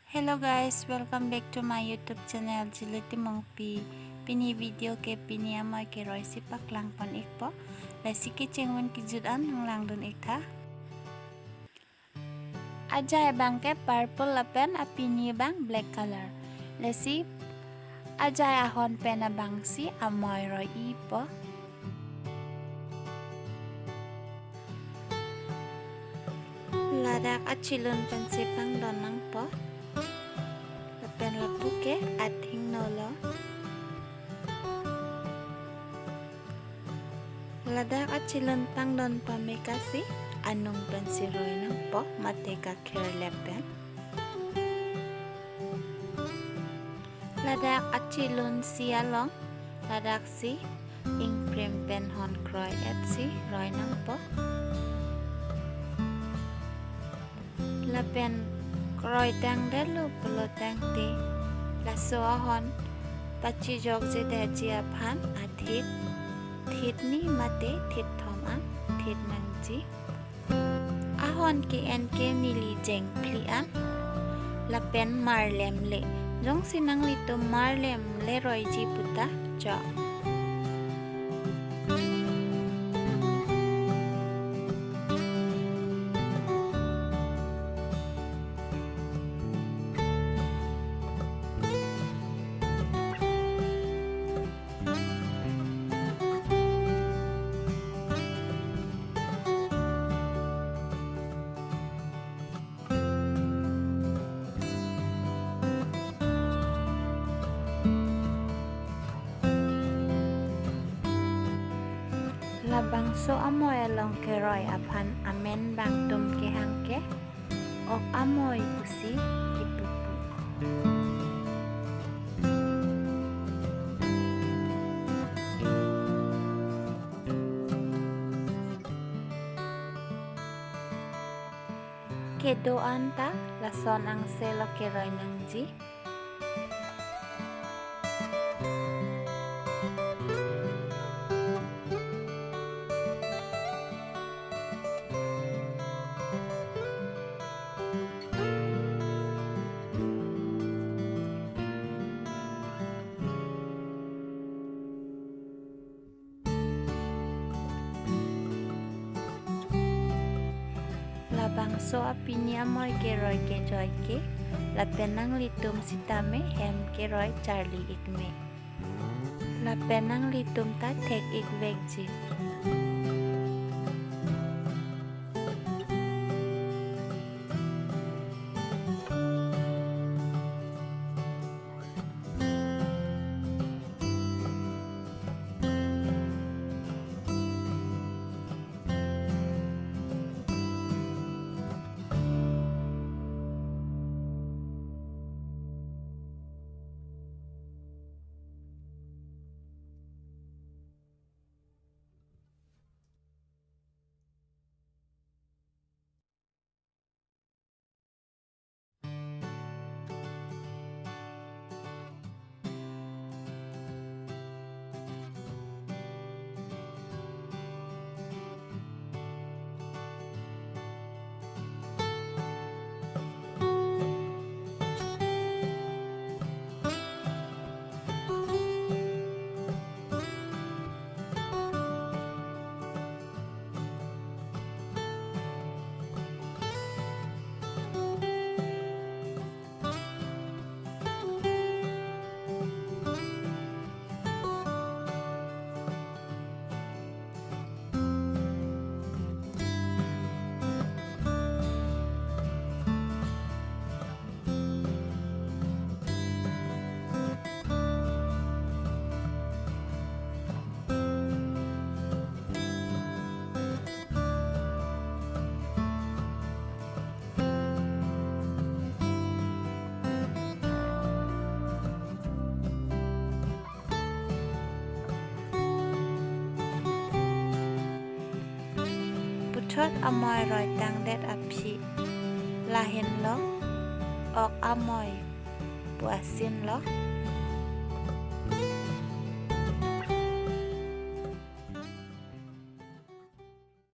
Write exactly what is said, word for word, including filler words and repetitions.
Hello guys, welcome back to my YouTube channel, Jili Timungpi. Pini video ke pini amoi keroi si paklang pon ikpo. Lasi kechengvon kejut an nanglangdun iktha. Ajai abang ke purple lapen apini abang black color. Lasi ajai ahon pen abang si amoi roi-ipo. Ladak achilun pensi pangdon nangpo. Lapen lapu ke athengno lo. Ladak achilun pangdon pameka si anung pensi roi nangpo mate kakher lep pen. Ladak achilun si along, ladak si ingprim pen hon kroi-et si roi nangpo. Lapen kroi tangdetlo pulo tangte, laso ahon pachijokje detji aphan athit, thit ni mate thit thom an thit nangji. Ahon ke-en ke neli jengphli an lapen marlem le. Jongsi nanglitum marlem le roiji puta chok. Labangso amoi along keroi aphan amen bangtum kehang ke ok amoi pusi kipupu. Kedo-an ta lason angse lo keroi nangji. Labangso apini amoi keroi kejoi ke, lapen nanglitum sitame hem keroi charli ikme. Lapen nanglitum ta thek ikvekji. Puthot amoi roi tangdet aphi lahenlo, ok amoi pu asin lo.